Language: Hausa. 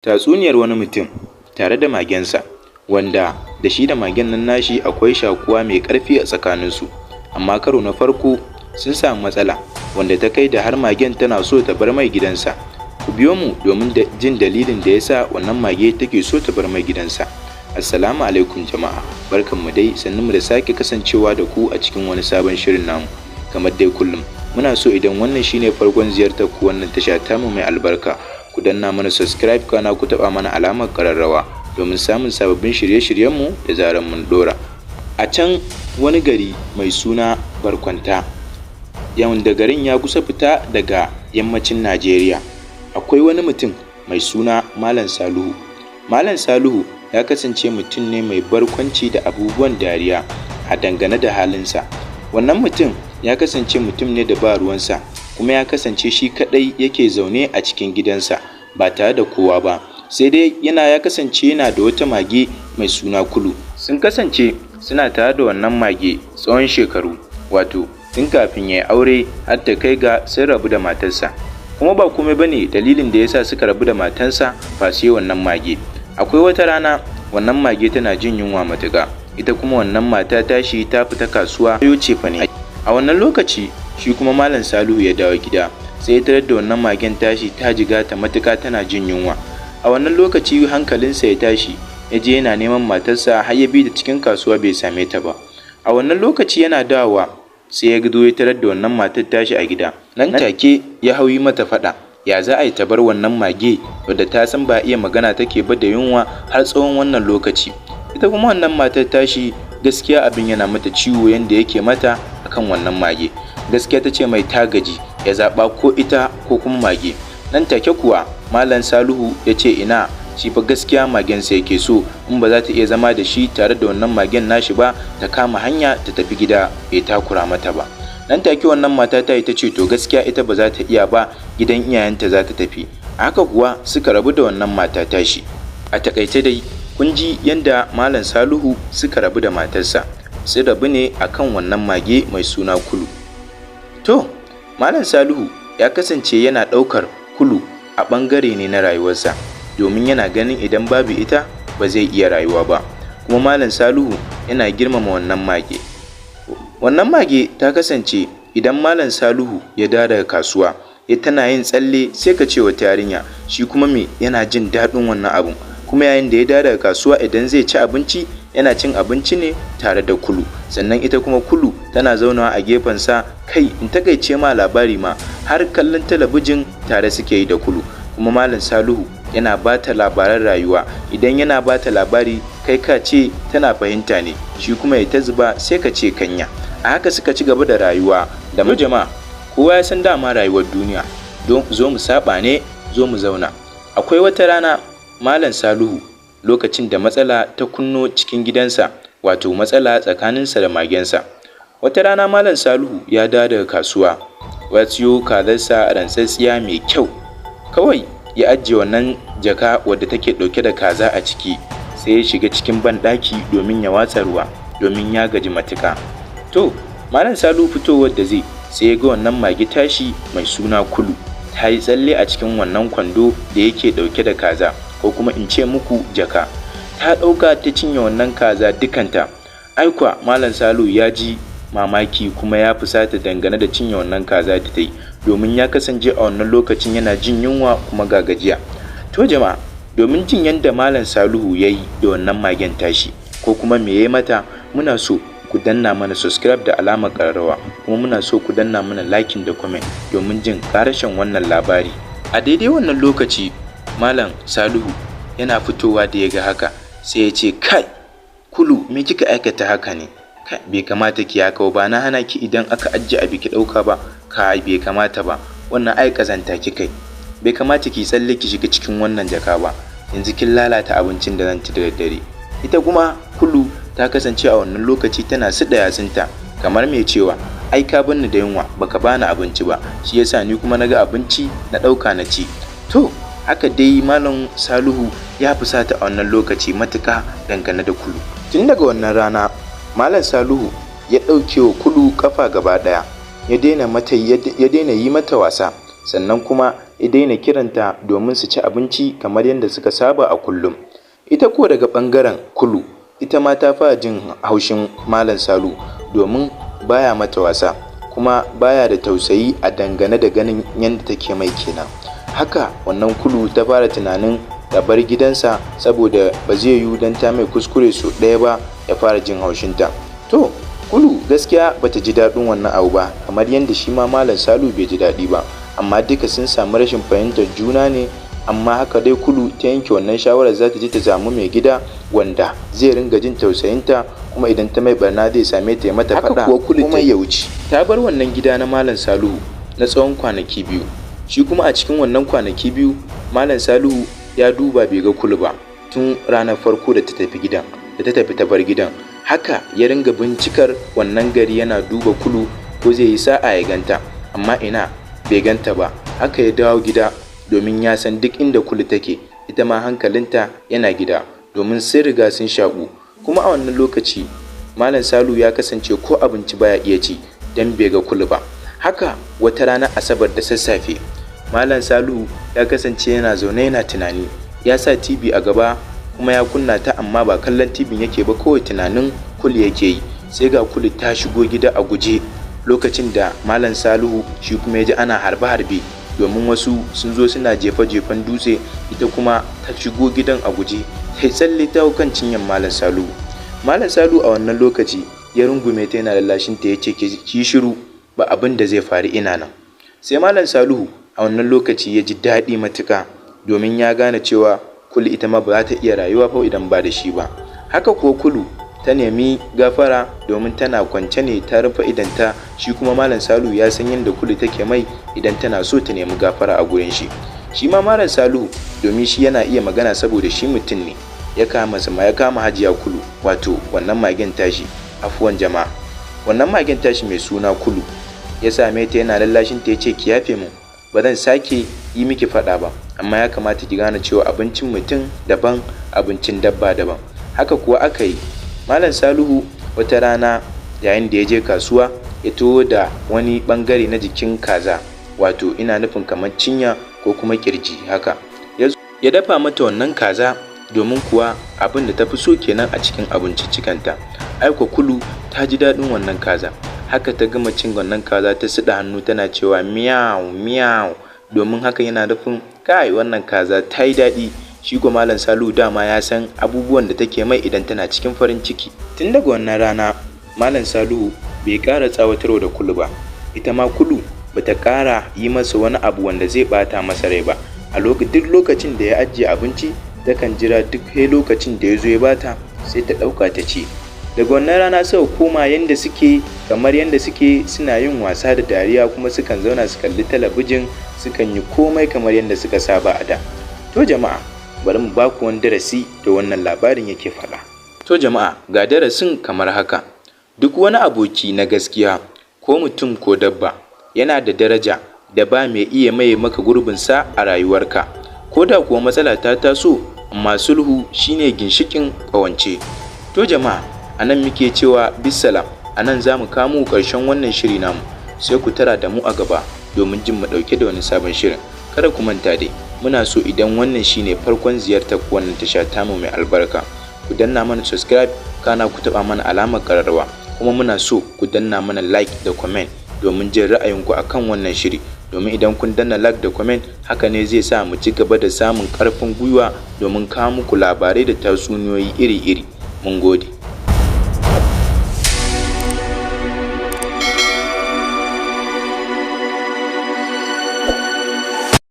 Tatsuniyar wani mutum tare da magensa, wanda da shi da magen nan nashi akwai shakuwa mai ƙarfi a tsakaninsu. Amma karo na farko sun samu matsala wanda ta kai da har magen tana so ta bar mai gidansa. Ku biyo mu domin jin dalilin da ya sa wannan mage take so ta bar mai gidansa. Assalamu alaikum jama'a, barkanmu dai, sannunmu da sake kasancewa da ku a cikin wani sabon shirin namu. Kamar dai kullum, muna so idan wannan shine farkon ziyartar ku wannan tasha tamu mai albarka, ku danna mana subscribe, kana ku taɓa mana alamar ƙararrawa domin samun sababbin shirye-shiryenmu da zarar mun ɗora. A can wani gari mai suna Barkwanta, da garin ya kusa fita daga yammacin Najeriya, akwai wani mutum mai suna Malam Salihu. Malam Salihu ya kasance mutum ne mai barkwanci da abubuwan dariya a dangane da halinsa. Wannan mutum ya kasance mutum ne da ba ruwansa, kuma ya kasance shi kaɗai yake zaune a cikin gidansa ba tare da kowa ba. Sai dai ya kasance yana da wata mage mai suna Kulu. Sun kasance suna tare da wannan mage tsawon shekaru, wato tun kafin ya yi aure har ta kai ga sun rabu da matarsa. Kuma ba komai ba ne dalilin da ya sa suka rabu da matarsa face wannan mage. Akwai wata rana wannan mage tana jin yunwa matuƙa, ita kuma wannan mata tashi ta fita kasuwa sayo cefane. A wannan lokaci shi kuma Malam Salihu ya dawo gida, sai ya tarar da wannan magen tashi ta jigata matuƙa, tana jin yunwa. A wannan lokaci hankalinsa ya tashi, ya je yana neman matarsa har ya bi ta cikin kasuwa bai same ta ba. A wannan lokaci yana dawowa sai ya zo ya tarar da wannan matar tashi a gida. Nan take ya hau yi mata faɗa, ya za a yi ta bar wannan mage wadda ta san ba iya magana take ba da yunwa har tsawon wannan lokaci. Ita kuma wannan matar tashi gaskiya abin yana mata ciwo yanda yake mata akan wannan mage. Gaskiya ta ce mai ta gaji, ya zaɓa ko ita ko kuma mage. Nan take kuwa Malam Salihu ya ce ina, shi fa gaskiya magensa yake so, in ba za ta iya zama da shi tare da wannan magen nashi ba, ta kama hanya ta tafi gida, bai takura mata ba. Nan take wannan mata ta yi ta ce to gaskiya ita ba za ta iya ba, gidan iyayenta za ta tafi. A haka kuwa suka rabu da wannan mata tashi. A taƙaice dai kun ji yanda Malam Salihu suka rabu da matarsa. Sun rabu ne akan wannan mage mai suna Kulu. To, Malam Salihu ya kasance yana ɗaukar Kulu a ɓangare ne na rayuwarsa, domin yana ganin idan babu ita ba zai iya rayuwa ba. Kuma Malam Salihu yana girmama wannan mage. Wannan mage ta kasance idan Malam Salihu ya dawo daga kasuwa, tana yin tsalle sai ka ce wata yarinya, shi kuma me yana jin daɗin wannan abun. Kuma yayin da ya dawo daga kasuwa idan zai ci abinci, yana cin abinci ne tare da Kulu. Sannan ita kuma Kulu tana zaunawa a gefensa. Kai, in taƙaice ma labari ma, har kallon talabijin tare suke yi da Kulu. Kuma Malam Salihu yana ba ta labaran rayuwa. Idan yana ba ta labari kai ka ce tana fahimta ne, shi kuma ya ta zuba sai ka ce kanya. A haka suka ci gaba da rayuwa da jama'a. Kowa ya san dama rayuwar duniya zo mu saɓa ne zo mu zauna. Akwai wata rana Malam Salihu lokacin da matsala ta kunno cikin gidansa, wato matsala tsakaninsa da magensa. Wata rana Malam Salihu ya dawo daga kasuwa, ya siyo kazarsa rantsatsiya mai kyau. Kawai ya ajiye wannan jaka wadda take ɗauke da kaza a ciki, sai ya shiga cikin banɗaki domin ya watsa ruwa, domin ya gaji matuƙa. To, Malam Salihu fitowar da zai, sai ya ga wannan mage tashi mai suna Kulu ta yi tsalle a cikin wannan kwando da yake ɗauke da kaza, ko kuma in ce muku jaka. Ta ɗauka ta cinye wannan kaza dukanta. Ai kuwa Malam Salihu ya ji mamaki kuma ya fusata dangane da cinye wannan kaza da ta yi, domin ya kasance a wannan lokacin yana jin yunwa kuma ga gajiya. To jama'a, domin jin yadda Malam Salihu ya yi da wannan magen tashi ko kuma me ya yi mata, muna so ku danna mana subscribe da alamar ƙararrawa, kuma muna so ku danna mana liking da comment domin jin ƙarashin wannan labari. A daidai wannan lokaci Malam Salihu yana fitowa da ya ga haka sai ya ce, kai Kulu, me kika aikata haka ne? Kai, bai kamata ki haka ba, na hana ki idan aka ajiye abu ki ɗauka ba. Kai, bai kamata ba, wannan ai ƙazanta kika yi. Bai kamata ki tsalle ki shiga cikin wannan jaka ba, yanzu kin lalata abincin da zan ci da daddare. Ita kuma Kulu ta kasance a wannan lokaci tana siɗa yatsunta kamar mai cewa ai ka bar ni da yunwa baka bani abinci ba, shi yasa ni kuma naga abinci na ɗauka na ci. To haka dai Malam Salihu ya fusata a wannan lokaci matuƙa dangane da Kulu. Tun daga wannan rana Malam Salihu ya ɗauke wa Kulu ƙafa gaba ɗaya, ya daina yi mata wasa, sannan kuma Ya daina kiranta domin su ci abinci kamar yadda suka saba a kullum. Ita ko daga ɓangaren Kulu, ita ma ta fara jin haushin Malam Salihu domin baya mata wasa, kuma baya da tausayi a dangane da ganin yadda take mai kenan. Haka wannan Kulu ta fara tunanin ta bar gidansa saboda ba zai yiwu don ta mai kuskure sau ɗaya ba ya fara jin haushinta. To, Kulu gaskiya bata ji daɗin wannan abu ba, kamar yadda shi ma Malam Salihu bai ji daɗi ba, amma duka sun samu rashin fahimtar juna ne. Amma haka dai Kulu ta yanke wannan shawarar za ta je ta samu mai gida wanda zai ringa jin tausayinta, kuma idan ta mai barna zai same ta ya mata Haka faɗa kuwa Kulu komai ya wuce. Ta bar wannan gida na Malam Salihu na tsawon kwanaki 2. Shi kuma a cikin wannan kwanaki 2, Malam Salihu ya duba bai ga Kulu ba tun ranar farko da ta tafi gidan, da ta tafi ta bar gidan. Haka ya ringa bincikar wannan gari yana duba Kulu ko zai yi sa'a ya ganta, amma ina, bai ganta ba. Haka ya dawo gida domin ya san duk inda Kulu take, ita ma hankalinta yana gida domin sun riga sun shaƙu. Kuma a wannan lokaci Malam Salihu ya kasance ko abinci baya iya ci don bai ga Kulu ba. Haka wata rana Asabar da sassafe, Malam Salihu ya kasance yana zaune yana tunani, ya sa TV a gaba kuma ya kunna ta, amma ba kallon TV yake ba, kawai tunanin Kulu yake yi. Sai ga Kulu ta shigo gida a guje lokacin da Malam Salihu shi kuma ya ji ana harbe-harbe domin wasu sun zo suna jefe-jefen dutse, ita kuma ta shigo gidan a guje, ta yi tsalle ta hau kan cinyar Malam Salihu. Malam Salihu a wannan lokaci ya rungume ta yana lallashin ta, ya ce ki shiru, ba abin da zai faru, ina nan. Sai Malam Salihu a wannan lokaci ya ji daɗi matuƙa domin ya gane cewa Kulu ita ma ba za ta iya rayuwa fa idan ba da shi ba. Haka kuwa Kulu ta nemi gafara domin tana kwance ne ta rufe idonta, shi kuma Malam Salihu ya san yadda Kulu take mai idan tana so ta nemi gafara a gurin shi. Shi ma Malam Salihu domin shi yana iya magana saboda shi mutum ne, ya kama sama ya kama Hajiya Kulu, wato wannan magen tashi, afuwan jama'a, wannan magen tashi mai suna Kulu, ya same ta yana lallashin ta, ya ce ki yafe min, ba zan sake yi miki faɗa ba, amma ya kamata ki gane cewa abincin mutum daban, abincin dabba daban. Haka kuwa aka yi. Malam Salihu wata rana yayin da ya je kasuwa ya taho da wani ɓangare na jikin kaza, wato ina nufin kamar cinya ko kuma kirji haka, ya dafa mata wannan kaza domin kuwa abin da ta fi so kenan a cikin abinciccikanta. Ai kuwa Kulu ta ji daɗin wannan kaza. Haka ta gama cin wannan kaza ta suɗa hannu tana cewa miyau miyau, domin haka yana nufin kai wannan kaza ta yi daɗi. Shi kuwa Malam Salihu dama ya san abubuwan da take mai idan tana cikin farin ciki. Tun daga wannan rana Malam Salihu bai ƙara tsawatarwa da Kulu ba, ita ma Kulu bata ƙara yi masa wani abu wanda zai ɓata masa rai ba. A duk lokacin da ya ajiye abinci takan jira duk sai lokacin da ya zo ya bata sai ta ɗauka ta ci. Daga wannan rana suka koma yanda suke, kamar yanda suke suna yin wasa da dariya, kuma sukan zauna su kalli talabijin, sukan yi komai kamar yanda suka saba a da. To jama'a, bari mu baku wani darasi da wannan labarin yake faɗa. To jama'a, ga darasin kamar haka. Duk wani aboki na gaskiya, ko mutum ko dabba, yana da daraja da ba mai iya maye maka gurbinsa a rayuwarka. Ko da kuwa matsala ta taso, amma sulhu shine ginshiƙin ƙawance. To jama'a, a nan muke cewa bisalam, a nan za mu kamo ƙarshen wannan shiri namu, sai ku tara da mu a gaba domin jin mu ɗauke da wani sabon shirin. Kada ku manta dai, muna so idan wannan shine farkon ziyartar ku wannan tasha tamu mai albarka, ku danna mana subscribe, kana ku taɓa mana alamar ƙararrawa, kuma muna so ku danna mana like da comment domin jin ra'ayinku akan wannan shiri. Domin idan kun danna like da comment, haka ne zai sa mu ci gaba da samun ƙarfin gwiwa domin kawo muku labarai da tatsuniyoyi iri-iri. Mun gode.